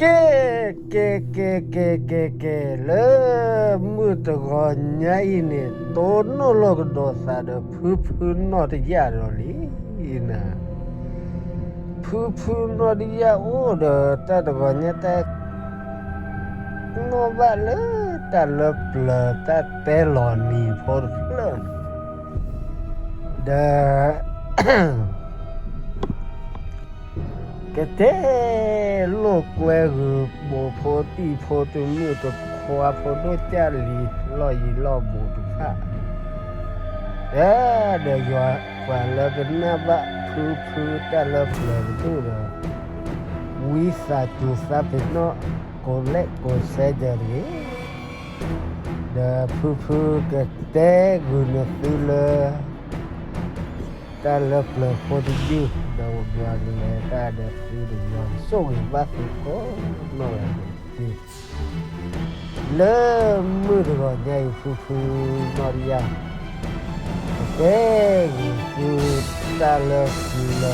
ကဲ ကဲ ကဲ ကဲ ကဲ ကဲ လၢမုၢ်တဂီၤညါအံၤန့ၣ် တိၢ်နီၣ်လိာ်ကဒီးသးဒီးဖုဖုနီၢ်တယၣ်ဒီးလံနၤ. ဖုဖုနီၢ်တယၣ်အိၣ်ဒီးတၢ်တဂီၤညါတၢ် နီၣ်ဘၣ်လၢတၢ်လၢပျၢၤတၢ်တဲလီၤနံၤဖိတဖျၢၣ်န့ၣ် ဒီး ကတဲလိာ်ကွဲဂုာ်ဘိၣ်ဖိတံၢ်ဖိတမုၣ်တခွါဖိဒိၣ်ကၢ်လံၤလီၢ်ယံၤလီၢ်ဘူးတဖၣ် ဒီးယွၤပှၤလၢကနၣ်ဘၣ်ဖုဖုတၢ်လၢပျၢၤတဒူၣ်ဒီး ဝံသးစူၤသးပ့ၤနီၣ် ကိးလဲးကိးဆဲးကၢတဂ့ၤ. ဒီးဖုဖုကတဲဂုာ်နသုလၢ တၢ်လၢပျၢၤဖိတဒူၣ် ဒီးယွၤကလဲၤတၢ်ဒီးသုဒီးယွၤကဆိၣ်ဂ့ၤဘၣ်သုကိးနီၢ်ဂၤဒဲးတက့ၢ်. လၢမုၢ်တဂီၤညါအံၤဖုဖုနီၢ်တယၣ် ကတဲဂုာ်သုတၢ်လၢပျၢၤ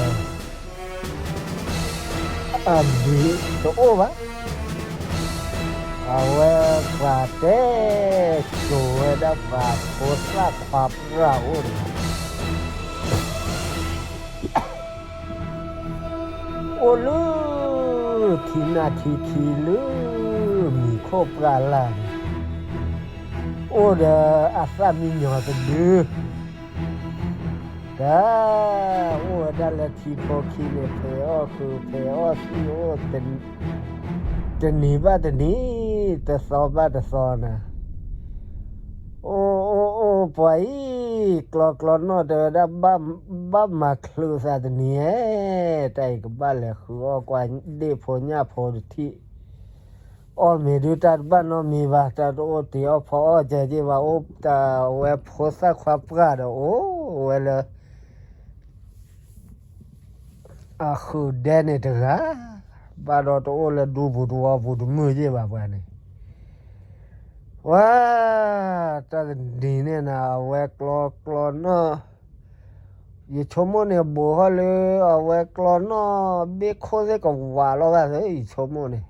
အဘျုးတအိၣ်ဘၣ်. အဝဲပှၤတဲစိာ်ဝဲဒၣ်ပှၤဖိသၣ်ခွါပြၢ်အိၣ်န့ၣ် အိၣ်လၢ ထံနၢ်ထံခံလၢ မံၤခိၣ်ပြၢ်လၢ်န့ၣ် အိၣ်ဒီးအသၣ်မံညီၤတဒု တၢ် အိၣ်ဝဲဒၣ်လၢထံဖိခံန့ၣ် ဖဲးအီၣ်ဃုာ်ဖဲးအီၣ်သံၣ်အိၣ် တနံၤဘၣ်တနံၤ တသီဘၣ်တသီနၤ အိၣ်အိၣ်အိၣ်ပှၤအံၤ ကျီကျီနီၢ်တဲဝဲဒၣ် ဘၣ်မၤချုးသးတနံၤဧဲ တၢ်အံၤကဘၣ်လဲၤဃုအီၣ်ကွၢ်ဒ့ၣ်ဖိညၣ်ဖိတထံၣ် အီၣ်မ့ၤဒုတၢ်တဘၣ်နီတမံၤဘၣ် တၢ်တအိၣ်တ့ၤအီၣ်ဖီအီၣ်ကဲက့ဘၣ် အိၣ်တၢ်ဝဲဖိသၣ်ခွါပြၢ်ဒီးအိၣ်ဝဲလၢ အဃုာ်ဒဲန့ၣ်တဂၤ, ဘၣ်ဒီးတအိၣ်လၢဒူပူၤတဝီပူၤတမုာ်ယ့ၢ်ဘၣ်ပှၤန့ၣ်, ဝါ, တၢ်တနံၤန့ၣ်နၤ အဝဲကျီကျီနီၢ်, ယဆိကမိၣ်န့ၣ် ဘူးထီၣ်လၢ အဝဲကျီနီၢ် ဘ့ၣ်ခိၣ်သ့ၣ်ကဝးလီၤဂာ်သ့ ယဆိကမိၣ်န့ၣ်,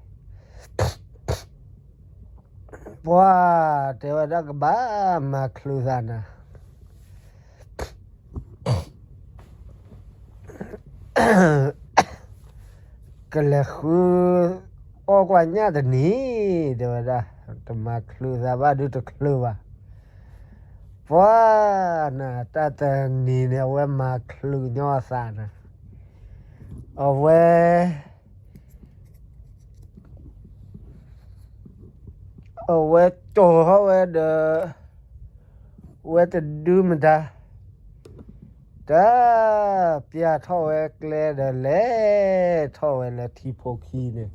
ပှၤ, တဲဝဲဒၣ်ကဘၣ်မၤချုးသးနၤ ကလဲၤဃုအီၣ်ကွၢ်ညၣ်တနံၤ, တဲဝဲဒၣ်, တမၤချုးသးဘၣ်ဒုတချုးဘၣ်, ပှၤ, နၤတၢ်တနံၤန့ၣ် အဝဲမၤချုးညီအသးနၤ, အဝဲ အဝဲကၠီၤထီၣ်ဝဲဒီး ဝဲတဒုမတၤ, တၢ်, ပျၢ်ထီၣ်ဝဲကျဲဒီးလဲၤထီၣ်ဝဲလၢထံဖိခံန့ၣ်,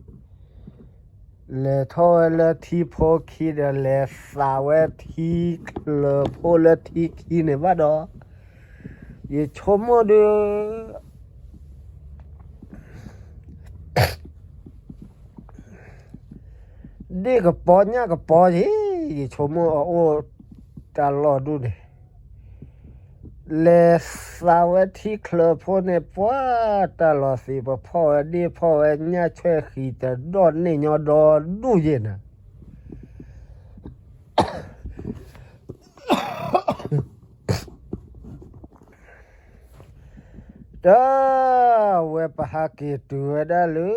လဲၤထီၣ်ဝဲလၢထံဖိခံဒီး လဲၤသးဝဲထံချၢဖိလၢထံခံန့ၣ်ဘၣ်ဒီး, ယဆိကမိၣ်ဒုး ဒ့ၣ်ကပီၤညၣ်ကပီၤယ့ၣ်, ယဆိကမိၣ်အအိၣ်တၢ်လီၢ်ဒူၣ်န့ၣ်, လဲၤသးဝဲထံချၢဖိန့ၣ် ပှၤတၢ်လီၤသံး ပဖီၣ်ဝဲဒ့ၣ်ဖီၣ်ဝဲညၣ်ဆွဲၣ်ဃံတဒီၣ်န့ၣ်ညီဒီဒူၣ်ယ့ၣ်နၤ တၢ်, ဝဲပဟးက့ၤတုၤဝဲဒၣ်လၢ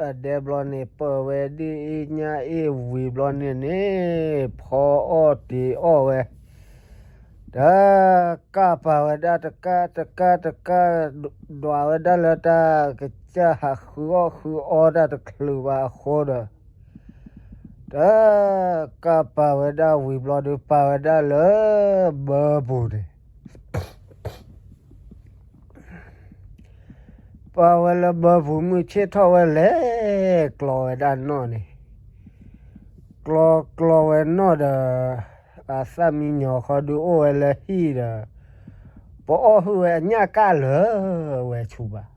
အဒဲဘျီန့ၣ် ပၢၢ်ဝဲဒ့ၣ်အ့ၣ်ညၣ်အ့ၣ်ဝံၤဘျီန့ၣ်န့ၣ် ဖီအီၣ်တ့ၤအီၣ်ဝဲ, တၢ်, ကၢ်ပာ်ဝဲဒၣ်တကၢ်တကၢ်တကၢ်, ဒွးဝဲဒၣ်လၢတၢ်ကစၢ်ဟးဃုအီၣ်ဃုအီတၢ်တချုးဘၣ်အဃိဒီး တၢ်, ကၢ်ပာ်ဝဲဒၣ်ဝံၤဘျီဒီး ပာ်ဝဲဒၣ်လၢဘၢပူၤန့ၣ်, ပာ်ဝဲလၢဘၢပူၤ မုၢ်ဆ့ၣ်ထီၣ်ဝဲလဲၤကျီဝဲဒၣ်နီၢ်န့ၣ်, ကျီကျီဝဲနီၢ်ဒီး အသၣ်မံညီၤဃီဒုးအိၣ်ဝဲလၢဟံၣ်ဒီး ပအီၣ်ဟုၣ်ဝဲအညၣ်ကၢ်လၢာ်ဝဲဆူၣ်ဘၣ်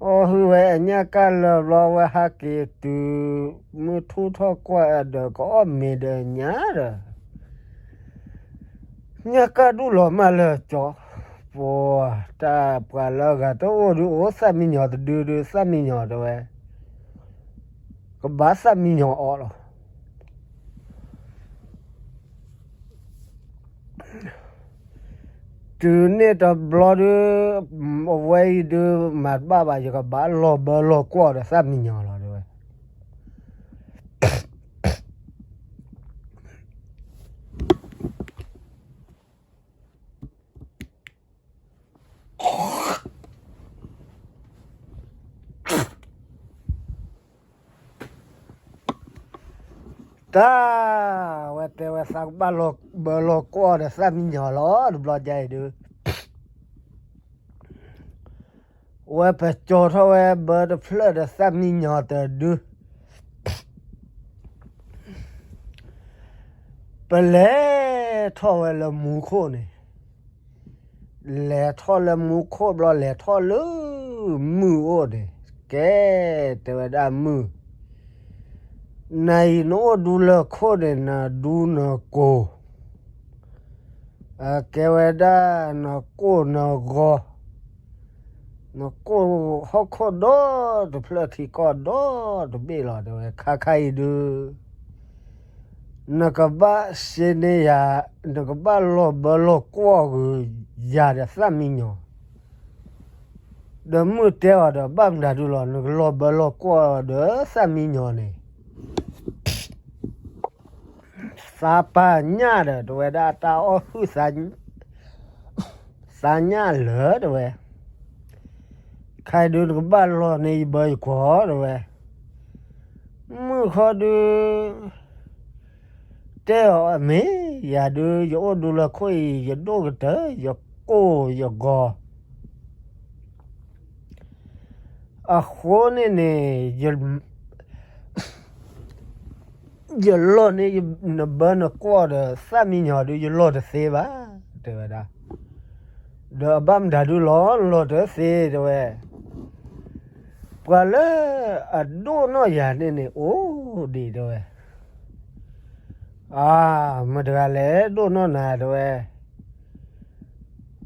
အီၣ်ဟုၣ်ဝဲအညၣ်ကၢ်လၢာ်ဘျီ ဝဲဟးက့ၤတုၤ မုၢ်ထူၣ်ထီၣ်ကွၢ်ဒီးကအီၣ်မ့ၤဒီးညၣ်ဒီး ညၣ်ကၢ်ဒူၣ်လီၤမၢ်လၢကၠီ, ပှၤ, တၢ်ပှၤလၢအဂၤတအိၣ်ဒုးအိၣ်သၣ်မံညီၤတဒုဒုး သၣ်မံညီၤတဲဝဲ, ကဘၣ်သၣ်မံညီၤအီၤလီၤ. တုၤန့ၣ်တဘျီဒုး အဝဲအံၤဒုးမၤတဘၣ်ဘၣ်, ယကဘၣ်လီၢ်ဘၢလီၢ်ကွီၢ်ဒီးသၣ်မံညီၤလီၤ တဲဝဲ. တၢ် ဝဲတဲဝဲသးကဘၣ်လီၢ်ဘၢလီၢ်ကွီၢ်ဒီးသၣ်မံညီၤလီၤ တဘျီညါအံၤဒုး ဝဲပကၠီၤထီၣ်ဝဲဘၢတဖျၢၣ်ဒီးသၣ်မံညီၤတဒု ပလဲၤထီၣ်ဝဲလၢမူခိၣ်န့ၣ်, လဲၤထီၣ်လၢမူခိၣ်ဘျီ လဲၤထီၣ်လၢမုၢ်အိၣ်န့ၣ်, ကဲ, တဲဝဲဒၣ်မုၢ်, နၤအံၤနအိၣ်ဒူလၢခိၣ်န့ၣ် နဒူနကိၢ် ကဲဝဲဒၣ်နကိၢ်နဂီၤ, နကိၢ်ဟီၣ်ခိၣ်ဒီတဖျၢၣ်ထံကီၢ်ဒီတဘ့ၣ်လီၤ တဲဝဲ. ခါခါအံၤဒုး နကဘၣ်စ့န့ၢ်ယၤ, နကဘၣ်လီၢ်ဘၢလီၢ်ကွီၢ်ဂ့ၤယၤဒီးသၣ်မံညီၤ, ဒီးမုၢ်တဲအီၤဒီး ဘၣ်မတၤဒုးလီၤ နကလီၢ်ဘၢလီၢ်ကွီၢ်ဒီးသၣ်မံညီၤန့ၣ် သးပာ်ညၣ်ဒီး တဲဝဲဒၣ် တၢ်အီၣ်ဟုၣ်သးညၣ်လၢာ် တဲဝဲ. ခဲအံၤဒုးနကဘၣ်လီၢ်န့ၢ်ယဘၢယကွီၢ် တဲဝဲ. မုၢ်ခီဒုး တဲအီၤ အမ့ၢ်, ယၤဒုး ယအိၣ်ဒူလၢခိၣ်အံၤ ယဒိၣ်ကတၢၢ် ယကိၢ်ယဂီၤ အဃိန့ၣ်န့ၣ် ယလီၢ်န့ၢ်နဘၢနကွီၢ်ဒီးသၣ်မံညီၤဒုး ယလီၢ်တသ့ဘၣ် တဲဝဲဒၣ်. ဒီးအဘၣ်မတၤဒုးလီၤ လီၢ်တသ့ တဲဝဲ. ပှၤလၢအဒိၣ်နီၢ်ယၤန့ၣ်န့ၣ် အိၣ်ဒံး တဲဝဲ. အါ, မတၤတဂၤလဲၣ်ဒိၣ်နီၢ်နၤ တဲဝဲ.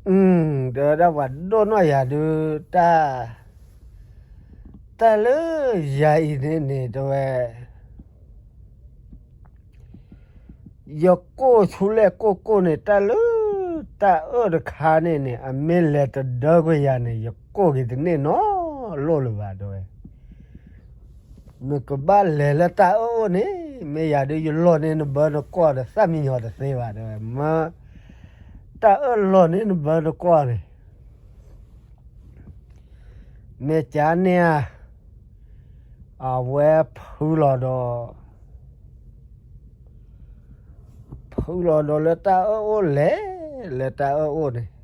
အ, တဲဝဲဒၣ် ပှၤဒိၣ်နီၢ်ယၤဒုး တၢ်, တၢ်လၢယၤအံၤန့ၣ်န့ၣ် တဲဝဲ, ယကိၢ်ဆူလဲၣ်ကိၢ်ကိၢ်န့ၣ် တၢ်လၢတၢ်အၢၣ်တခါန့ၣ်န့ၣ် အမ့ၢ်လဲၤတဒၢကွံာ်ယၤန့ၣ် ယကိၢ်က့ၤတန့ၢ်နီတလိၣ်လၢၤဘၣ် တဲဝဲ. နကဘၣ်လဲၤလၢတၢ်အၢၣ်အိၣ်န့ၣ်, မ့ၢ်ယၤဒုး ယလီၢ်န့ၢ်နဘၢနကွီၢ်ဒီးသၣ်မံညီၤတသ့ဘၣ် တဲဝဲ. မ့ၢ်တၢ်အၢၣ်လီၢ်န့ၢ်နဘၢနကွီၢ်န့ၣ် မ့ၢ်ကန့ၢ်ဧါ. အဝဲဖုလီၤဒီး, ဖုလီၤဒီးလၢတၢ်အၢၣ်အိၣ်လဲၤ, လၢတၢ်အၢၣ်အိၣ်န့ၣ်,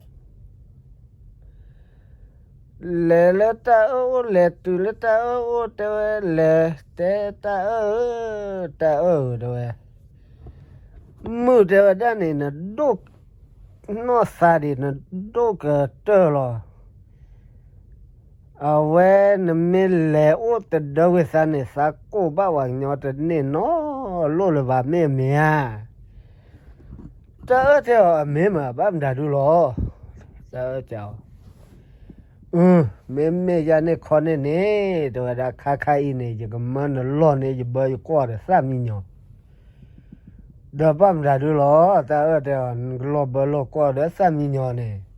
လဲၤလၢတၢ်အၢၣ်အိၣ် လဲၤတုၤလၢတၢ်အၢၣ်အိၣ် တဲဝဲ, လဲၤတဲတၢ်အၢၣ်ဧၢ, တၢ်အၢၣ်ဧၢ တဲဝဲ. မုၢ်တဲဝဲဒၣ်န့ၣ် နဒိၣ်နီၢ်သးဒံး နဒိၣ်ကတၢၢ်လီၤ. အဝဲနမ့ၢ်လဲၤအိၣ်တဒၢဝံၤသးန့ၣ် သးကိၢ်ဘၣ်ပှၤကညီတန့ၢ်နီတလိၣ်လၢၤဘၣ် မ့ၢ်အမ့ၢ်ဧါ. တၢ်အၢၣ်တဲအီၤ အမ့ၢ်မး ဘၣ်မတၤဒုးလီၤ. တၢ်အၢၣ်တဲအီၤ, အ, မ့မ့ၢ်ယၤန့ၣ်ခီန့ၣ်န့ၣ် တဲဝဲဒၣ် ခါခါအံၤန့ၣ် ယကမၢနလီၢ်န့ၢ်ယဘၢယကွီၢ်ဒီးသၣ်မံညီၤ ဒီးဘၣ်မတၤဒုးလီၤ. တၢ်အၢၣ်တဲအီၤ နကလီၢ်ဘၢလီၢ်ကွီၢ်ဒီးသၣ်မံညီၤန့ၣ်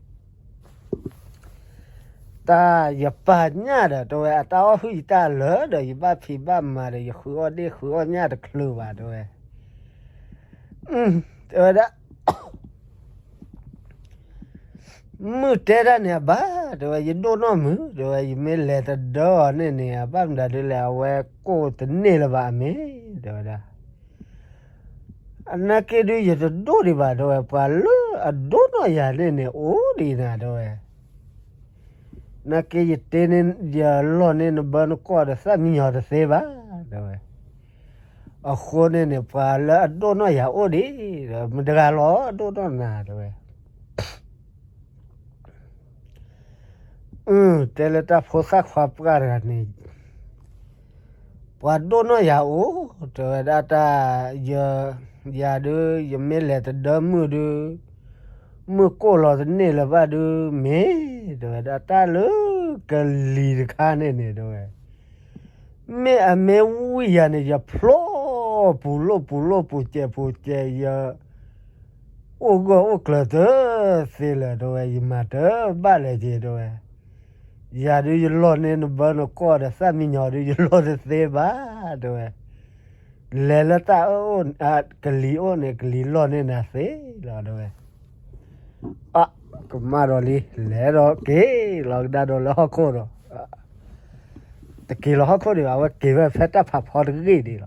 တၢ်ယပာ်ညၣ်ဒီး တဲဝဲ အတၢ်အီၣ်ဟုၣ်ယတၢ်လၢာ်ဒီး ယဘၣ်ဖံးဘၣ်မၤဒီး ယဃုအီၣ်ဒ့ၣ်ဃုအီၣ်ညၣ်တချုးဘၣ် တဲဝဲ. တဲဝဲဒၣ် မုၢ်တဲဒၣ်န့ၣ်အဘၣ် တဲဝဲ ယဒိၣ်နီၢ်မုၢ် တဲဝဲ ယမ့ၢ်လဲၤတဒၢအီၤန့ၣ်န့ၣ် အဘၣ်မတၤဒုးလဲၣ် အဝဲကိၢ်တန့ၢ်လၢၤဘၣ်အမ့ၢ် တဲဝဲဒၣ်. အနာ်က့ဒုး ယတဒိၣ်ဒံးဘၣ် တဲဝဲ ပှၤလၢအဒိၣ်နီၢ်ယၤန့ၣ်န့ၣ် အိၣ်ဒံးနၤ တဲဝဲ. နာ်က့ယတ့န့ၢ် ယလီၢ်န့ၢ်နဘၢနကွီၢ်ဒီးသၣ်မံညီၤတသ့ဘၣ် တဲဝဲ. အဃိန့ၣ်န့ၣ် ပှၤလၢအဒိၣ်နီၢ်ယၤအိၣ်ဒံး မတၤတဂၤလီၤ အဒိၣ်နီၢ်နၤ တဲဝဲ. အ, တဲလၢတၢ်ဖိသၣ်ခွါပှၢ်တဂၤန့ၣ် ပှၤဒိၣ်နီၢ်ယၤအိၣ် တဲဝဲဒၣ်တၢ်, ယၤဒုး ယမ့ၢ်လဲၤတဒၢမုၢ်ဒုး မုၢ်ကိၢ်လီၤတန့ၢ်လၢၤဘၣ်ဒုး မ့ၢ် တဲဝဲဒၣ် တၢ်လၢကလံၤတခါန့ၣ်န့ၣ် တဲဝဲ. မ့ၢ်အမ့ၢ်ဝံၣ်ယၤန့ၣ် ယဖျိပူၤလိၣ်ပူၤလိၣ်ပူၤစဲးပူၤစဲး ယအိၣ်ဂၢၢ်အိၣ်ကျၢၤတသ့လၢၤ တဲဝဲ, ယမၤတဘၣ်လၢၤက့ၤ တဲဝဲ. ယၤဒုးယလီၢ်န့ၢ်နဘၢနကွီၢ်ဒီးသၣ်မံညီၤဒုး ယလီၢ်တသ့ဘၣ် တဲဝဲ. လဲၤလၢတၢ်အၢၣ်အိၣ် ကလံၤအိၣ်န့ၣ် ကလံၤလီၢ်န့ၢ်နၤသ့လီၤ တဲဝဲ. အ ကမၣ်ဒီးလံ လဲၤဒီးက့ၤလီၤကဒါဒီးလၢဟီၣ်ခိၣ်ဒီး တက့ၤလီၤဟီၣ်ခိၣ်ဒံးဘၣ် အဝဲက့ၤဝဲဖဲတၢ်ဖးဖီတဂ့ၢ်ဒံး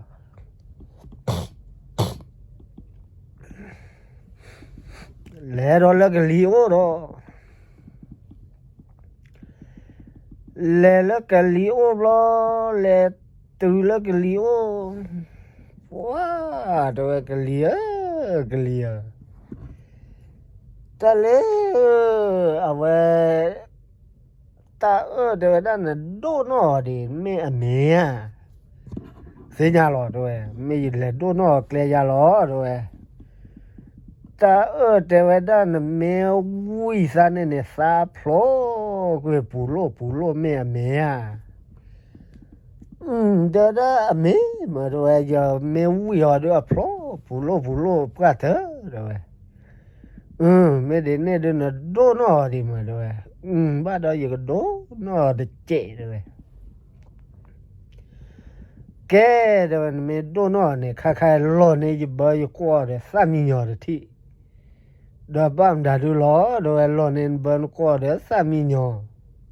လီၤ. လဲၤဒီးလၢကလံၤအိၣ်ဒီး လဲၤလၢကလံၤအိၣ်ဘျီ, လဲၤတုၤလၢကလံၤအိၣ်, ပှၤ, တဲဝဲ ကလံၤဧၢ, ကလံၤဧၢ, တၢ်လၢ အဝဲ တၢ်အၢၣ်တဲဝဲဒၣ် နဒိၣ်နီၢ်အီၤဒံး မ့ၢ်အမ့ၢ်ဧါ, သ့ၣ်ညါလီၤ တဲဝဲ, မ့ၢ်ယလဲၤဒိၣ်နီၢ်အီၤကျဲယၤလီၤ တဲဝဲ. တၢ်အၢၣ်တဲဝဲဒၣ် နမ့ၢ်ဝံၣ်သးန့ၣ်န့ၣ် သးဖျိကွံာ်ပူၤလိၣ်ပူၤလိၣ် မ့ၢ်အမ့ၢ်ဧါ, တဲဝဲဒၣ် အမ့ၢ်မ့ၢ် တဲဝဲ, ယမ့ၢ်ဝံၣ်အီၤဒီးအဖျိ ပူၤလိၣ်ပူၤလိၣ်ပှၢ်တၢၢ် တဲဝဲ. မ့ၢ်ဒ်န့ၣ်ဒုး နဒိၣ်နီၢ်အီၤဒံးမ့ၢ် တဲဝဲ. ဘၣ်ဒီးယကဒိၣ်နီၢ်အီၤတစဲး တဲဝဲ. ကဲ တဲဝဲ နမ့ၢ်ဒိၣ်နီၢ်အီၤန့ၣ် ခါခါလီၢ်န့ၢ်ယဘၢယကွီၢ်ဒီးသၣ်မံညီၤတထံၣ်, ဒီးဘၣ်မတၤဒုးလီၤ တဲဝဲ, လီၢ်န့ၢ်နဘၢနကွီၢ်ဒီးသၣ်မံညီၤ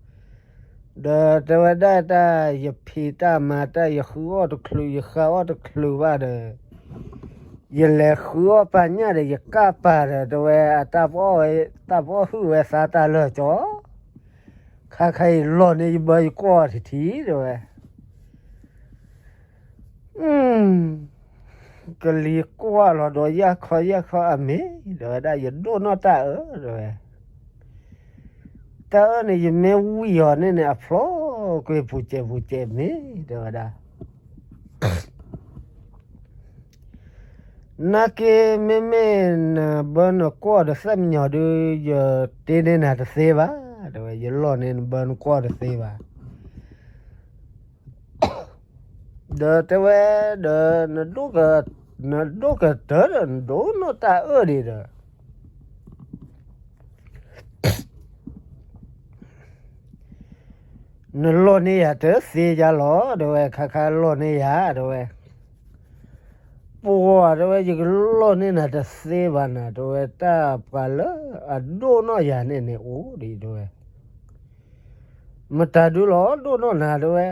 ဒီးတဲဝဲဒၣ် တၢ်ယဖံးတၢ်မၤ တၢ်ယဃုအီၣ်တချုး ယဃုအီၣ်တချုးဘၣ်ဒီး ယလဲၤဃုအီၣ်ပာ်ညၣ်ဒီး ယကၢ်ပာ်ဒီး တဲဝဲ အတၢ်ပအီၣ်ဝဲ တၢ်ပအီၣ်ဟုၣ်ဝဲသးတၢ်လၢာ်ကၠီ, ခါခါအံၤလီၢ်န့ၢ်ယဘၢယကွီၢ်ထံထံ တဲဝဲ. ကလံၤကွၢ်လီၤဒီး ယၢ်ခီယၢ်ခီ အမ့ၢ် တဲဝဲဒၣ် ယဒိၣ်နီၢ်တၢ်အၢၣ် တဲဝဲ, တၢ်အၢၣ်န့ၣ် ယမ့ၢ်ဝံၣ်အီၤန့ၣ်န့ၣ် အဖျိကွံာ်ပူၤစဲးပူၤစဲးမ့ၢ် တဲဝဲဒၣ်. နာ်က့ မ့မ့ၢ်နဘၢနကွီၢ်ဒီးသၣ်မံညီၤဒုး ယတ့န့ၢ်နၤတသ့ဘၣ် တဲဝဲ, ယလီၢ်န့ၢ်နဘၢနကွီၢ်တသ့ဘၣ် ဒီးတဲဝဲ ဒီး နဒိၣ်ကတၢၢ်ဒီး နဒိၣ်နီၢ်တၢ်အၢၣ်ဒံးဒီး နလီၢ်န့ၢ်ယၤတသ့ယၤလီၤ တဲဝဲ, ခါခါလီၢ်န့ၢ်ယၤ တဲဝဲ. ပှၤ တဲဝဲ ယကလီၢ်န့ၢ်နၤတသ့ဘၣ်နၤ တဲဝဲ, တၢ်ပှၤလၢအဒိၣ်နီၢ်ယၤန့ၣ်န့ၣ်အိၣ်ဒံး တဲဝဲ. မတၤဒုးလီၤဒိၣ်နီၢ်နၤ တဲဝဲ,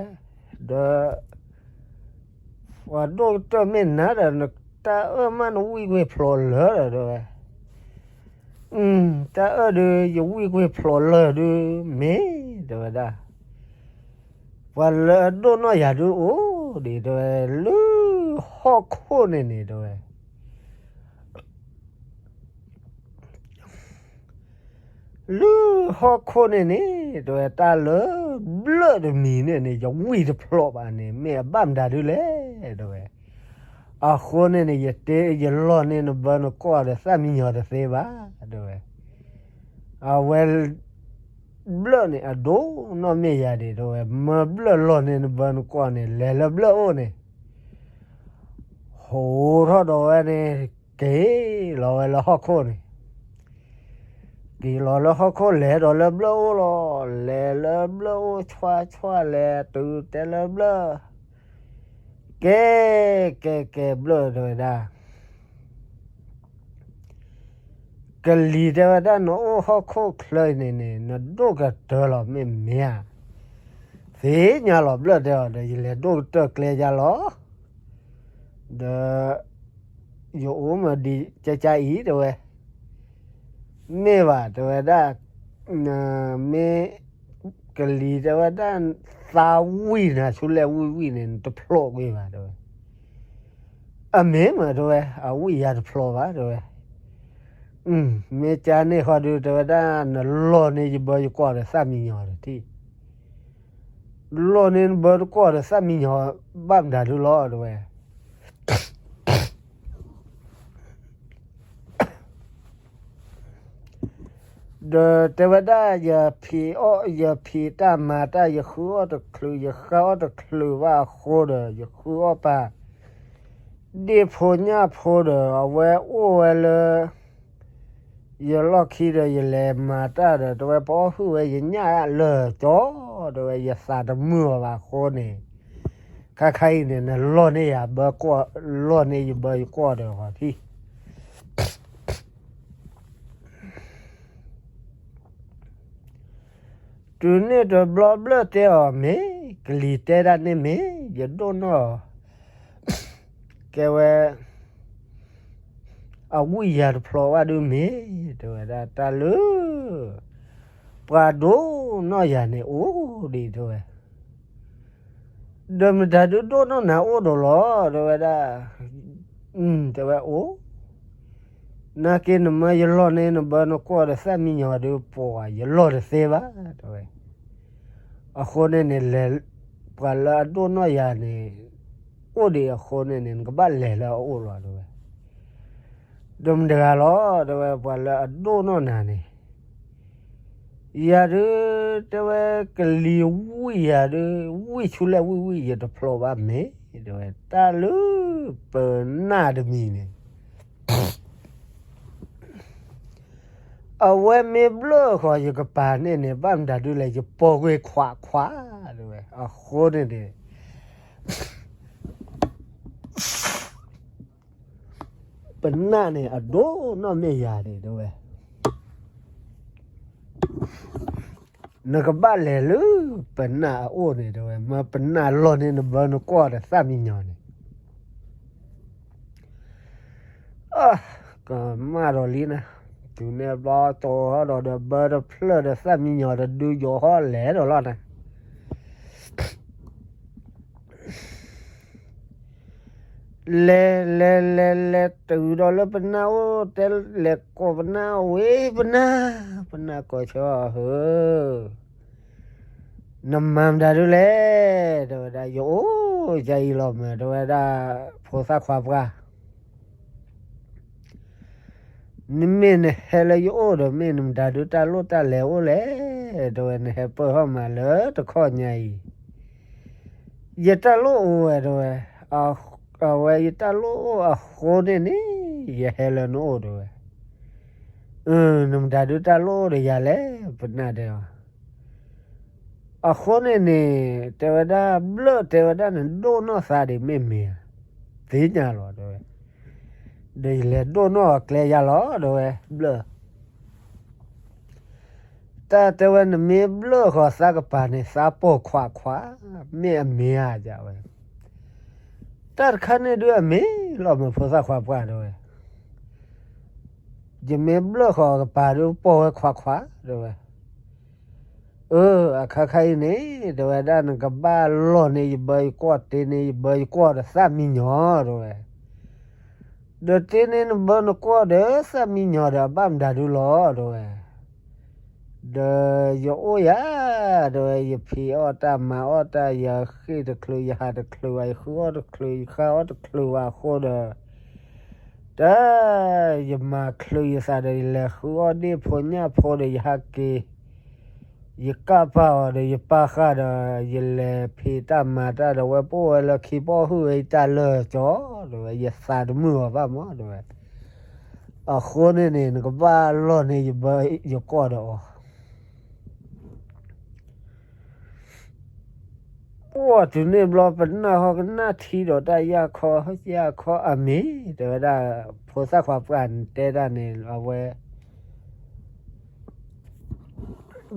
ဒီး ပှၤဒိၣ်ကတၢၢ်မ့ၢ်နၤဒီး နတၢ်အၢၣ်မးနဝံၣ်ကွံာ်ဖျိးလၢာ်ဒီး တဲဝဲ. တၢ်အၢၣ်ဒုး ယဝံၣ်ကွံာ်ဖျိးလၢာ်ဒုး မ့ၢ် တဲဝဲဒၣ်. ပှၤလၢအဒိၣ်နီၢ်ယၤဒုးအိၣ်ဒံး တဲဝဲ, လၢဟီၣ်ခိၣ်န့ၣ်န့ၣ် တဲဝဲ. လၢဟီၣ်ခိၣ်န့ၣ်န့ၣ် တဲဝဲ, တၢ်လၢဘျၢၣ်တမံၤန့ၣ်န့ၣ် ယဝံၣ်တဖျိးဘၣ်န့ၣ် မ့ၢ်အဘၣ်မတၤဒုးလဲၣ် တဲဝဲ. အဃိန့ၣ်န့ၣ် ယတ့ ယလီၢ်န့ၢ်နဘၢနကွီၢ်ဒီးသၣ်မံညီၤတသ့ဘၣ် တဲဝဲ. အဝဲ ဘျၢၣ်န့ၣ် အဒိၣ်နီၢ်မ့ၢ်ယၤဒံး တဲဝဲ, မၢဘျၢၣ်လီၢ်န့ၢ်နဘၢနကွီၢ်န့ၣ် လဲၤလၢဘျၢၣ်အိၣ်န့ၣ် ဟိးထီၣ်ဒီးဝဲန့ၣ် က့ၤလီၤဝဲလၢဟီၣ်ခိၣ်န့ၣ်, က့ၤလီၤလၢဟီၣ်ခိၣ် လဲၤဒီးလၢဘျၢၣ်အိၣ်လီၤ. လဲၤလၢဘျၢၣ်အိၣ် ဆွါဆွါ လဲၤတုၤတဲလၢဘျၢၣ်, ကဲ ကဲ ကဲ ဘျၢၣ် တဲဝဲဒၣ် ကလံၤ တဲဝဲဒၣ် နအိၣ်ဟီၣ်ခိၣ်ချၢအံၤန့ၣ်န့ၣ် နဒိၣ်ကတၢၢ်လီၤ မ့ၢ်မ့ၢ်ဧါ. သ့ၣ်ညါလီၤ ဘျၢၣ်တဲအီၤဒီး ယလဲၤဒိၣ်ကတၢၢ်ကျဲယၤလီၤ. ဒီး ယအိၣ်မးဒံးကကါအံၤ တဲဝဲ. မ့ၢ်ဘၣ် တဲဝဲဒၣ်, မ့ၢ် ကလံၤ တဲဝဲဒၣ်, သးဝံၣ်နၤ ဆူလဲၣ်ဝံၣ်ဝံၣ်န့ၣ် နတဖျိးကွံာ်ဘၣ် တဲဝဲ. အမ့ၢ်မး တဲဝဲ, အဝံၣ်ယၤတဖျိးဘၣ် တဲဝဲ. မ့ၢ်ကန့ၣ်ဃီဒုး တဲဝဲဒၣ် နလီၢ်န့ၢ်ယဘၢယကွီၢ်ဒီးသၣ်မံညီၤတထံၣ်, လီၢ်န့ၢ်နဘၢနကွီၢ်ဒီးသၣ်မံညီၤ ဘၣ်မတၤဒုးလီၤ တဲဝဲ. အ ဒီးတဲဝဲဒၣ် ယဖံးအီၣ် ယဖံးတၢ်မၤတၢ် ယဃုအီၣ်တချုး ယဃုအီၣ်တချုးဘၣ်အဃိဒီး ယဃုအီၣ်ပာ် ဒ့ၣ်ဖိညၣ်ဖိဒီး အဝဲအိၣ်ဝဲလၢ ယလီၢ်ခံဒီး ယလဲၤမၤတၢ်ဒီး တဲဝဲ ပအီၣ်ဟုၣ်ဝဲ ယညၣ်လၢာ်ကၠီ တဲဝဲ ယသးတမုာ်အီၤဘၣ်အဃိန့ၣ် ခါခါအံၤန့ၣ် နလီၢ်န့ၢ်ယၤဘၢကွီၢ် လီၢ်န့ၢ်ယဘၢယကွီၢ်ဒီးဂီၤထံး တုၤန့ၣ်တဘျီဘျၢၣ်တဲအီၤမ့ၢ် ကလံၤတဲဒၣ်န့ၣ်မ့ၢ် ယဒိၣ်နီၢ် ကဲဝဲ အဝံၣ်ယၤတဖျိးဘၣ်ဒုးမ့ၢ် တဲဝဲဒၣ် တၢ်လၢ ပှၤဒိၣ်နီၢ်ယၤန့ၣ်အိၣ်ဒံး တဲဝဲ ဒီးမတၤဒုးဒိၣ်နီၢ်နၤအိၣ်ဒီးလီၤ တဲဝဲဒၣ် တဲဝဲအိၣ် နာ်က့နမၢယလီၢ်န့ၢ်နဘၢနကွီၢ်ဒီးသၣ်မံညီၤဒုးပှၤယလီၢ်တသ့ဘၣ် တဲဝဲ အဃိန့ၣ်န့ၣ် လဲၤ ပှၤလၢအဒိၣ်နီၢ်ယၤန့ၣ် အိၣ်ဒံးအဃိန့ၣ်န့ၣ် နကဘၣ်လဲၤလၢအအိၣ်လီၤ တဲဝဲ ဒီးမတၤတဂၤလီၤ တဲဝဲ ပှၤလၢအဒိၣ်နီၢ်နၤန့ၣ် ယၤဒုး တဲဝဲ ကလံၤဝံၣ်ယၤဒုး ဝံၣ်ဆူလဲၣ်ဝံၣ်ဝံၣ် ယတဖျိးဘၣ်မ့ၢ် တဲဝဲ တၢ်လၢ ပနၢ်တမံၤန့ၣ် အဝဲမ့ၢ်ဘျၢၣ်ဃီၤယကပၤန့ၣ်န့ၣ် ဘၣ်မတၤဒုးလဲၣ် ယပိာ်ကွံာ်ခွးခွး တဲဝဲ အဃိန့ၣ်န့ၣ် ပနၢ်န့ၣ် အဒိၣ်နီၢ်မ့ၢ်ယၤန့ၣ် တဲဝဲ နကဘၣ်လဲၤလၢ ပနၢ်အအိၣ်န့ၣ် တဲဝဲ မၢပနၢ်လီၢ်န့ၢ်နဘၢနကွီၢ်ဒီးသၣ်မံညီၤန့ၣ် ကမၣ်ဒီးလံနၤ, တုၤန့ၣ်ဘျီတိၤဟီၣ်ဒီး ဒီးဘၢတဖျၢၣ်ဒီးသၣ်မံညီၤတဒုယိၤဟီၣ်လဲၤဒီးလီၤနၤ, လဲၤလဲၤလဲၤလဲၤတုၤဒီးလၢပနၢ်အိၣ် တဲလဲၤကိးပနၢ်ဝဲ ပနၢ်, ပနၢ်ကိးဆၢအီၤဧၢ နမၤမတၤဒုလဲၣ်, တဲဝဲဒၣ် ယအိၣ်ယအံၤလီၤမၢ် တဲဝဲဒၣ် ဖိသၣ်ခွါပှၢ်, နမ့ၢ်နဟဲလၢယအိၣ်ဒီး မ့ၢ်နမတၤဒုတၢ်လိၣ်တၢ်လဲၤအိၣ်လဲၣ်, တဲဝဲ နဟဲပၢၢ်ထီၣ်မးလၢတခီညါအံၤ, ယတၢ်လိၣ်အိၣ်ဝဲ တဲဝဲ, အဝဲယတၢ်လိၣ်အိၣ်အဃိန့ၣ်န့ၣ် ယဟဲလၢနအိၣ် တဲဝဲ, နမတၤဒုတၢ်လိၣ်အိၣ်ဒီးယၤလဲၣ် ပနၢ်တဲအီၤ အဃိန့ၣ်န့ၣ် တဲဝဲဒၣ် ဘျၢၣ်တဲဝဲဒၣ် နဒိၣ်နီၢ်သးဒံးမ့ၢ်မ့ၢ်ဧါ, သ့ၣ်ညါလီၤ တဲဝဲ, ဒီးယလဲၤဒိၣ်နီၢ်အီၤကျဲယၤလီၤ တဲဝဲ ဘျၢၣ်, တၢ်တဲဝဲ နမ့ၢ်ဘျၢၣ်ဃီၤသးကပၤန့ၣ် သးပိာ်ခွးခွး, မ့ၢ်အမ့ၢ်ဧါ တဲဝဲ, တၢ်တခါန့ၣ်ဒုးအမ့ၢ်လီၤမၢ် ဖိသၣ်ခွါပှၢ် တဲဝဲ, ယမ့ၢ်ဘျၢၣ်ဃီၤကပၤဒုးပိာ်ဝဲခွးခွး တဲဝဲ အၢ အခါခါအံၤန့ၣ် တဲဝဲဒၣ် နကဘၣ်လီၢ်န့ၢ်ယဘၢယကွီၢ် တ့န့ၢ်ယဘၢယကွီၢ်ဒီးသၣ်မံညီၤ တဲဝဲ, ဒီးတ့န့ၢ်နဘၢနကွီၢ်ဒီးသၣ်မံညီၤဒီး အဘၣ်မတၤဒုလီၤ တဲဝဲ, ဒီးယအိၣ်ယၤ တဲဝဲ ယဖံးအီၣ်တၢ်မၤအီၣ်တၢ် ယဃ့ၢ်တချုး ယဟးတချုးဘၣ် ယဃုအီၣ်တချုး ယဃုအီၣ်တချုးဘၣ်အဃိဒီး တၢ် ယမၤချုးယသးဒီး ယလဲၤဃုအီၣ်ဒ့ၣ်ဖိညၣ်ဖိဒီး ယဟးက့ၤ ယကၢ်ပာ်အီၤဒီး ယပာ်ဃာ်ဒီး ယလဲၤဖံးတၢ်မၤတၢ်ဒီး ဝဲပအိၣ်ဝဲလၢခံ ပအီၣ်ဟုၣ်ဝဲယတၢ်လၢာ်ကၠီ တဲဝဲ ယသးတမုာ်အီၤဘၣ်မး တဲဝဲ, အဃိန့ၣ်န့ၣ် နကဘၣ်လီၢ်န့ၢ်ယဘၢယကွီၢ်ဒီးအီၤ ပှၢ်တုၤန့ၣ်ဘျီ ပနၢ်ဟီၣ်ကနၣ်ထံဒီးတၢ် ယၢ်ခီ ယၢ်ခီအမ့ၢ် တဲဝဲဒၣ် ဖိသၣ်ခွါပှၢ်တဲတၢ်န့ၣ် အဝဲ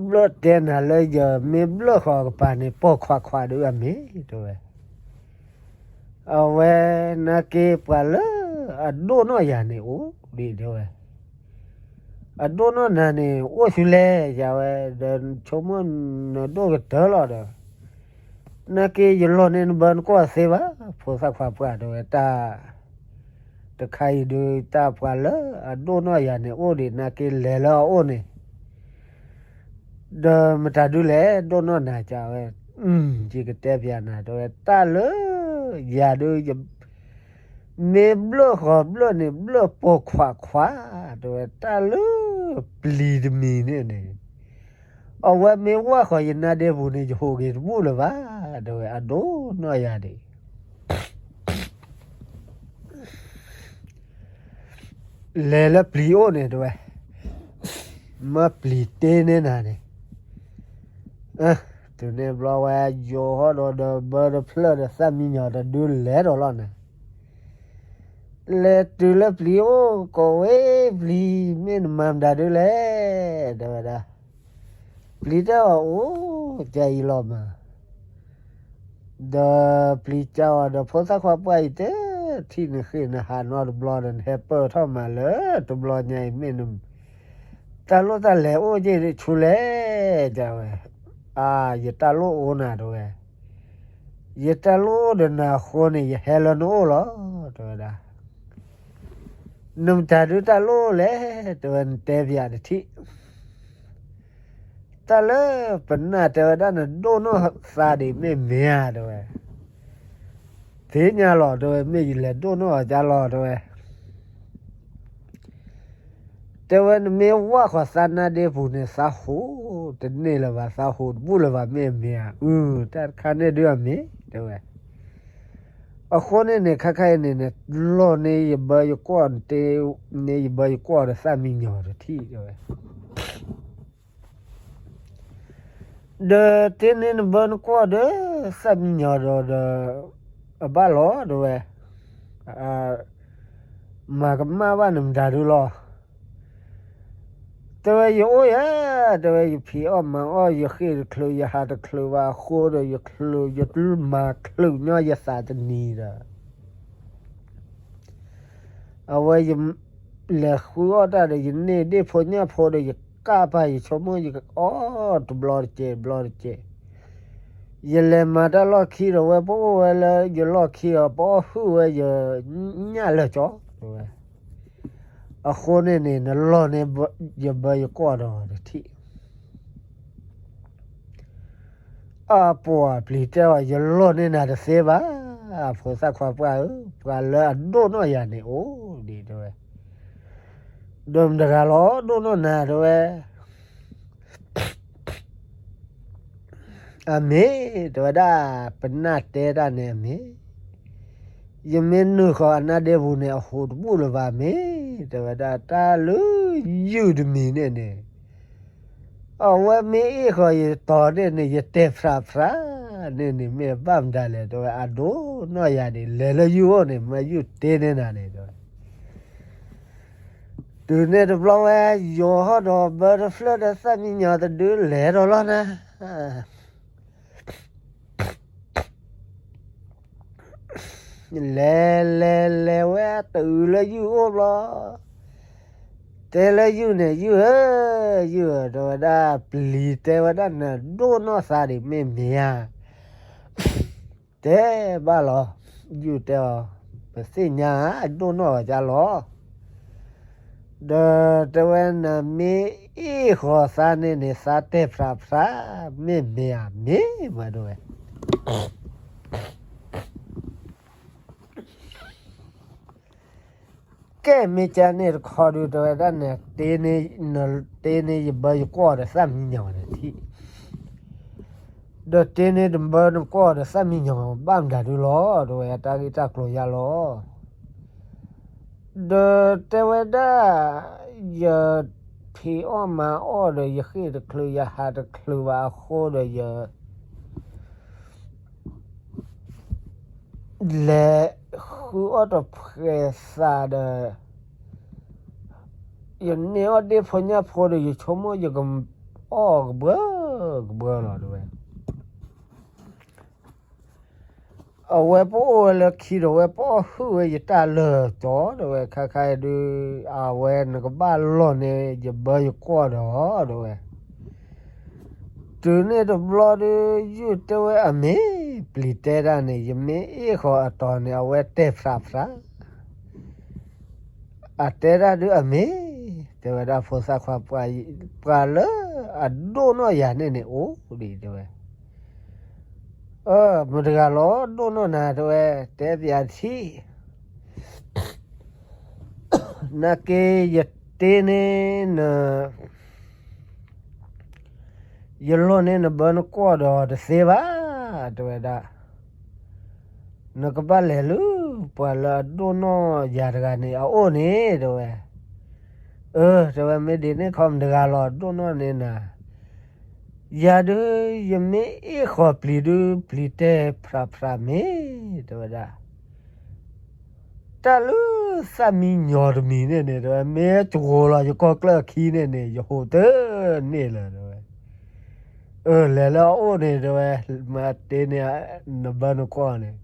ဘျၢၣ်တဲနၤလၢ ယမ့ၢ်ဘျၢၣ်ဃီၤကပၤန့ၣ် ပိာ်ခွးခွးဒုးအမ့ၢ် တဲဝဲ, အဝဲ နာ်က့ ပှၤလၢအဒိၣ်နီၢ်ယၤန့ၣ်အိၣ်ဒံး တဲဝဲ, အဒိၣ်နီၢ်နၤန့ၣ် အိၣ်ဆူလဲၣ် ယဝဲ ဒီးဆိကမိၣ်နဒိၣ်ကတၢၢ်လီၤဒီး နာ်က့ ယလီၢ်န့ၢ်နဘၢနကွီၢ်သ့ဘၣ် ဖိသၣ်ခွါပှၢ် တဲဝဲ တၢ် တခါအံၤဒုး တၢ်ပှၤလၢအဒိၣ်နီၢ်ယၤန့ၣ်အိၣ်ဒံး နာ်က့ လဲၤလၢအအိၣ်န့ၣ် ဒီးမတၤဒုလဲၣ် ဒိၣ်နီၢ်နၤ တဲဝဲ, ယကတဲပျးနၤ တဲဝဲ တၢ်လၢ ယၤဒုး မ့ၢ်ဘျၢၣ်ဃီၤဘျၢၣ်န့ၣ် ဘျၢၣ်ပိာ်ခွးခွး တဲဝဲ တၢ်လၢ ပျံၤတမံၤန့ၣ်န့ၣ်, အဝဲမ့ၢ်ဝၣ်ဃီၤယနါဒ့ပူၤန့ၣ် ယဟူးက့ၤတဘူၣ်လၢၤဘၣ်, တဲဝဲ, အဒိၣ်နီၢ်ယၤဒံး လဲၤလၢပျံၤအိၣ်န့ၣ် တဲဝဲ, မၢပျံၤတ့န့ၢ်နၤန့ၣ်, တုၤန့ၣ်ဘျီဝဲ ယိၤဟီၣ်ဒီး ဒီးဘၢတဖျၢၣ်ဒီးသၣ်မံညီၤတဒုလဲၤဒီးလီၤနၤ, လဲၤတုၤလၢပျံၤအိၣ် ကိးဝဲ, ပျံၤ, မ့ၢ်နမၤမတၤဒုလဲၣ်, တဲဝဲဒၣ်. ပျံၤတဲအီၤ, အိၣ်ကၢ်အံၤလီၤမး, ဒီးပျံၤကၢ်အီၤဒီး ဖိသၣ်ခွါပှၢ်အံၤတဲ, ထံၣ်နဃ့ၢ်နဟးနီတဘျီဒီး နဟဲပၢၢ်ထီၣ်မးလၢတဘျီညါအံၤ မ့ၢ်န တၢ်လိၣ်တၢ်လဲၤအိၣ်က့ၤဆူလဲၣ်, တဲဝဲ. အါ, ယတၢ်လိၣ်အိၣ်နၤ, တဲဝဲ. ယတၢ်လိၣ်အိၣ်ဒီးနၤအဃိန့ၣ် ယဟဲလၢနအိၣ်လီၤ, တဲဝဲဒၣ်. နမတၤဒုတၢ်လိၣ်လဲၣ်, တဲဝဲ, နတဲပယၤတထံၣ်. တၢ်လၢပနၢ်တဲဝဲဒၣ် နဒိၣ်နီၢ်သးဒံး မ့ၢ်မ့ၢ်ဧါ, တဲဝဲ. သ့ၣ်ညါလီၤ, တဲဝဲ, မ့ၢ်ယလဲၤဒိၣ်နီၢ်အီၤကၢ်လီၤ, တဲဝဲ. တဲဝဲ, နမ့ၢ်ဝၣ်ဃီၤသးနါဒ့ပူၤန့ၣ် သးဟူးတန့ၢ်လၢၤဘၣ်, သးဟူးတဘူၣ်လၢၤဘၣ်, မ့ၢ်မ့ၢ်ဧါ, အု, တၢ်တခါန့ၣ်ဒုအမ့ၢ်, တဲဝဲ. အဃိန့ၣ်န့ၣ် ခါခါအံၤန့ၣ်န့ၣ် လီၢ်န့ၢ်ယဘၢယကွီၢ်, တ့န့ၢ်ယဘၢယကွီၢ်ဒီးသၣ်မံညီၤတထံၣ်, တဲဝဲ. ဒီးတ့န့ၢ်နဘၢနကွီၢ်ဒီးသၣ်မံညီၤဒီး, ဒီးအဘၣ်လီၤ, တဲဝဲ. မၤကမၣ်ဘၣ်နမတၤဒုလီၤ, တဲဝဲ. ယအိၣ်ယၤ, တဲဝဲ, ယဖံးအီၣ်မၤအီၣ်, ယဃ့ၢ်တချုး ယဟးတချုးဘၣ်အဃိဒီး ယချုး, ယမၤချုးညီယသးတနံၤဒီး အဝဲယလဲၤဃုအီၣ်တၢ်ဒီး ယန့ၢ်ဒ့ၣ်ဖိညၣ်ဖိဒီး ယကၢ်ပာ်ယဆိကမိၣ် ယကအီၣ်တဘျီတကဲး တဘျီတကဲး. ယလဲၤမၤတၢ်လီၢ်ခံဒီး ဝဲပအိၣ်ဝဲလၢယလီၢ်ခံအီၤ ပအီၣ်ဟုၣ်ဝဲ ယညၣ်လၢာ်ကၠီ, တဲဝဲ. အဃိန့ၣ်န့ၣ် နလီၢ်န့ၢ်ယဘၢယကွီၢ်ဒီးတထံၣ်. အပှၤပျံၤတဲအီၤ, ယလီၢ်န့ၢ်နၤတသ့ဘၣ်, ဖိသၣ်ခွါပှၢ်ဧၢ, ပှၤလၢအဒိၣ်နီၢ်ယၤန့ၣ်အိၣ်ဒံး, တဲဝဲ. ဒီးမတၤတဂၤလီၤ ဒိၣ်နီၢ်နၤ, တဲဝဲ. အမ့ၢ်, တဲဝဲဒၣ်, ပနၢ်တဲတၢ်န့ၣ်အမ့ၢ်, ယမ့ၢ်နုာ်ဃီၤအနါဒ့ပူၤန့ၣ် အဟူးတဘူၣ်လၢၤဘၣ်မ့ၢ်, တဲဝဲဒၣ်. တၢ်လၢယုၢ်တမံၤန့ၣ်န့ၣ် အဝဲမ့ၢ်အ့ၣ်ဃီၤယတီၤန့ၣ်န့ၣ် ယတဲာ်ဖြးဖြးန့ၣ်န့ၣ် မ့ၢ်ဘၣ်မတၤလဲၣ်, တဲဝဲ. အဒိၣ်နီၢ်ယၤဒံး, လဲၤလၢယုၢ်အိၣ်န့ၣ် မၢယုၢ်တ့န့ၢ်နၤန့ၣ်, တဲဝဲ. တုၤန့ၣ်တဘျီဝဲ ယိၤဟီၣ်ဒီးဘၢတဖျၢၣ်ဒီးသၣ်မံညီၤတဒုလဲၤဒီးလီၤနၤ. လဲၤလဲၤလဲၤဝဲတုၤလၢယုၢ်အိၣ်ဘျီ, တဲလၢယုၢ်န့ၣ်, ယုၢ်ဧၢ, ယုၢ်ဧၢ, တဲဝဲဒၣ်. ပျံၤတဲဝဲဒၣ်, နဒိၣ်နီၢ်သးဒံး မ့ၢ်မ့ၢ်ဧါ. တဲဘၣ်လီၤ, ယုၢ်တဲအီၤ, ပသ့ၣ်ညါဧါ, ဒိၣ်နီၢ်အီၤကၢ်လီၤ. ဒီးတဲဝဲ, နမ့ၢ်အ့ၣ်ဃီၤသးန့ၣ်န့ၣ် သးတဲာ်ဖြးဖြး, မ့ၢ်မ့ၢ်ဧါ, မ့ၢ်မး, တဲဝဲ. ကဲ မ့ၢ်ကန့ၣ်တခီဒုး တဲဝဲဒၣ်, နတ့န့ၢ်ယဘၢယကွီၢ်ဒီးသၣ်မံညီၤန့ၣ်ထံၣ်, ဒီးတ့န့ၢ်တဘၢနကွီၢ်ဒီးသၣ်မံညီၤ ဘၣ်မတၤဒုလီၤ, တဲဝဲ, တၢ်ဂ့ၢ်တၢ်ကျိၤယါလီၤ. ဒီးတဲဝဲဒၣ်, ယဖံးအီၣ်မၤအီၣ်ဒီး ယဃ့ၢ်တချုး ယဟးတချုးဘၣ်အဃိဒီး ယ လဲၤဃုအီၣ်တဖှဲးသးဒီး ယန့ၢ်အီၣ်ဒ့ၣ်ဖိညၣ်ဖိဒီး ယဆိကမိၣ်ယကအီၣ်ကဘှၢကဘှၢလီၤ တဲဝဲ. အဝဲပအိၣ်ဝဲလၢခံဒီး ဝဲပအီၣ်ဟုၣ်ဝဲယတၢ်လၢာ်ကၠီ တဲဝဲ, ခါခါအံၤဒုး အဝဲနကဘၣ်လီၢ်န့ၢ် ယဘၢယကွီၢ်ဒီး တဲဝဲ. တုၤန့ၣ်တဘျီဒုး ယုၢ်တဲဝဲအမ့ၢ် ပျံၤတဲဒၣ်န့ၣ် ယမ့ၢ်အ့ၣ်ဃီၤအတီၤန့ၣ် အဝဲတဲာ်ဖြးဖြး အတဲဒၣ်ဒုးအမ့ၢ် တဲဝဲဒၣ် ဖိသၣ်ခွါ ပှၤလၢအဒိၣ်နီၢ်ယၤန့ၣ်န့ၣ် အိၣ်ဒံး တဲဝဲ. အၢ မတၤတဂၤလီၤ ဒိၣ်နီၢ်နၤ တဲဝဲ, တဲပယၤထံၣ် နာ်က့ ယ တ့န့ၣ်န ယလိၣ်န့ၢ်နဘၢနကွီၢ်ဒီးတသ့ဘၣ်, တဲဝဲဒၣ်, နကဘၣ်လဲၤလၢ ပှၤလၢအဒိၣ်နီၢ်ယၤတဂၤန့ၣ်အအိၣ်န့ၣ် တဲဝဲ, အၢ တဲဝဲ မ့ၢ်ဒ်န့ၣ်ခီမတဂၤလီၤ ဒိၣ်နီၢ်န့ၢ်နၤ, ယၤဒုး ယမ့ၢ်အ့ၣ်ဃီၤပျံၤဒုး ပျံၤတဲဖျးဖျးမ့ၢ် တဲဝဲဒၣ် တၢ်လၢသၣ်မံညီၤတမံၤန့ၣ်န့ၣ် တဲဝဲ မ့ၢ်တဂိၤလီၤယကီၢ်ကျၢၢ်အခံန့ၣ်န့ၣ် ယဟိးတန့ၢ်လၢၤ တဲဝဲ, အၢ လဲၤလၢအအိၣ်န့ၣ် တဲဝဲ, မ့ၢ်တ့န့ၣ် နဘၢနကွီၢ်န့ၣ်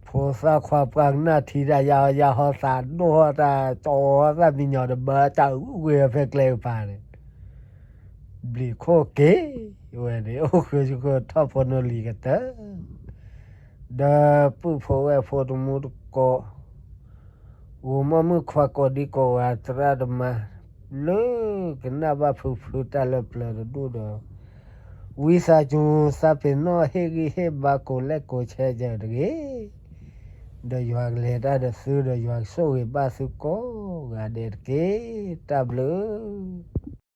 ဖိသၣ်ခွါပှၢ်ကနၣ်ထံတၢ်ယါအီၤယါဟီသးဒိၣ်ဟီၣ်တၢ် ကၠီသၣ်မံညီၤတဘၢတၢ်အုၣ်ဝ့ၤဖဲကျဲကပၤန့ၣ် ဘျံးခိၣ်က့ၤဝဲန့ၣ် အိၣ်ဃုာ်ဆူဃုာ်ထီၣ်ဖိနီၢ်လံၤကတၢၢ် ဒီးပုၢ်ဖိဝဲၢ်ဖိတမူတကိး ဂိၤမီၢ်မုၣ်ခွါကိးဒံကိးဂၤသရၣ်သမါ လၢကနၣ်ဘၣ်ဖုဖုတၢ်လၢပျၢၤတဒူၣ်ဒီး ဝံသးစူၤသးပ့ၤနီၣ်ဟ့ၣ်ဂံၢ်ဟ့ၣ်ဘါကိးလဲၣ်ကိးဆဲးစၢၤတဂ့ၤ, ဒီးယွၤကလဲၤတၢ်ဒီးသုဒီးယွၤကဆိၣ်ဂ့ၤဘၣ်သုကိးဂၤဒဲးတက့ၢ်. တၢ်ဘျုး